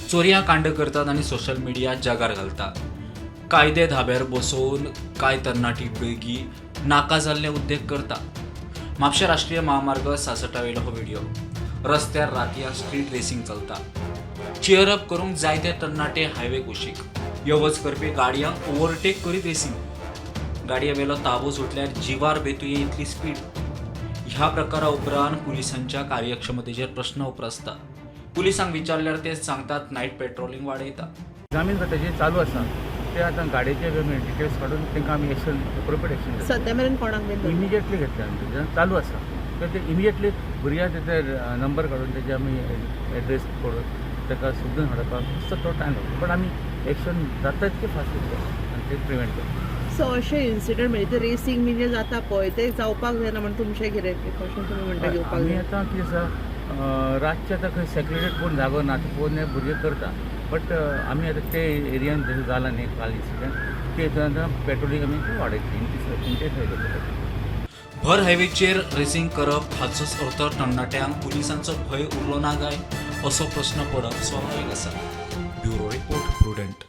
चोरयां कांड करतात आनी सोशल मिडिया जगार घालता. कायदे धाब्यार बसोवन कांय तरणाटी पिळगी नाका जाल्ले उद्देग करता. म्हापशें राष्ट्रीय महामार्ग सासटावयलो हो व्हिडिओ. रस्त्यार रातयां स्ट्रीट रेसिंग चलता. चिअरअप करूंक जायते तरणाटे हायवे कुशीक यो वच करपी गाडयांक ओव्हरटेक करीत रेसिंग. गाडये वेलो ताबो सुटल्यार जिवार बेतुये इतली स्पीड. ह्या प्रकारा उपरांत पुलिसांच्या कार्यक्षमतेचेर प्रश्न उप्रासता. पुलिसांक विचारल्यार ते सांगतात, नायट पेट्रोलिंग वाडयता. जामीन खात्याचेर चालू आसा. ते आतां गाडयेचे डिटेल्स काडून तांकां आमी एक्शन, एप्रोप्रिएट एक्शन घेतले. सध्या मेरेन कोणाक बीन धरला? इमिजिएटली घेतले आमी. तेजें चालू आसा. तर ते इमिजिएटली भुरग्या तेजे नंबर काडून तेजे आमी एड्रेस काडून ताका सोदून हाडपाक मातसो तो टायम लागता, बट आमी एक्शन जाता तितकें फास्ट घेतले आनी ते प्रिवेंट करता. सो अशे इन्सिडंट म्हणजे ते रेसिंग बीन जे जाता पळय, ते जावपाक जायना म्हण तुमचें कितें प्रिकॉशन तुमी म्हणटा घेवपाक आमी जाय? आतां कितें आसा, रातचें आतां खंय सेक्युलेटेड कोण जागो ना, ते पळोवन हे भुरगे करता. बट आमी आतां ते एरियान जशें जाला न्ही काल इन्सिडंट, ते हितून आतां पेट्रोलिंग आमी वाडयतली, इंटेन्सिफाय करतले. भर हायवेचेर रेसिंग करप हाचोच अर्थ तरणाट्यांक पुलिसांचो भंय उरलो ना काय, असो प्रस्न पडप स्वाभावीक आसा. Bureau report, Prudent.